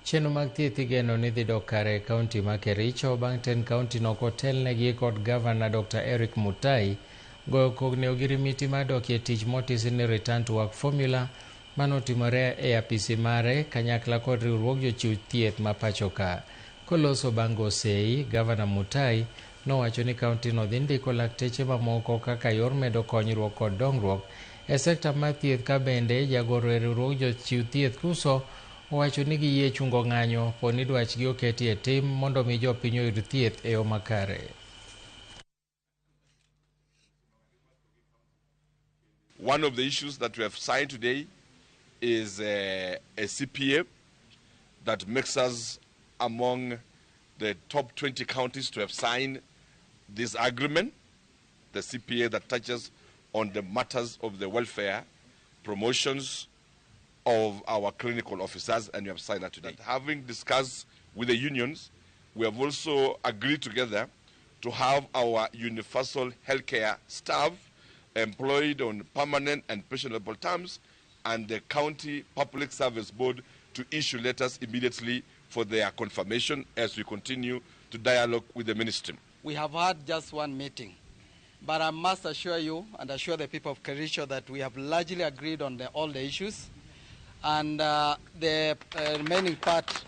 Chenro mag thieth igeno ni dhi dok kare e kaunti ma Kericho bang' tend kaunti no kotelnegi kod gavana Dr. Eric Mutai goyo kogni ogirimiti mar dokie tich motisi ni Return to Work Formula manotimore e apisi mare kanyakla kod riwruog jochiw thieth ma pacho ka. Koloso bang' go sei, Gavana Mutai nowacho ni kaunti no dhi ndiko lakteche mamoko kaka yor medo konyruok kod dongruok e sekta mar thieth ka bende jagoro e riwruog jochiw thieth KUSO owacho ni giyie chungo ng'anyo po ni dwachgi oketi e tim mondo mi jopiny oyud thieth e yo makare. One of the issues that we have signed today is a CPA that makes us among the top 20 counties to have signed this agreement, the CPA that touches on the matters of the welfare, promotions of our clinical officers, and we have signed that today. Having discussed with the unions, we have also agreed together to have our universal healthcare staff employed on permanent and pensionable terms, and the County Public Service Board to issue letters immediately for their confirmation as we continue to dialogue with the ministry. We have had just one meeting, but I must assure you and assure the people of Kericho that we have largely agreed on all the issues, and the remaining part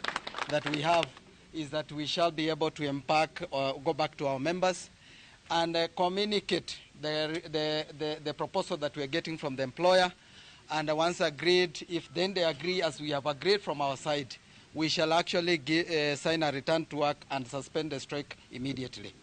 that we have is that we shall be able to embark or go back to our members and communicate the proposal that we are getting from the employer, and once agreed, if then they agree as we have agreed from our side, we shall actually sign a return to work and suspend the strike immediately.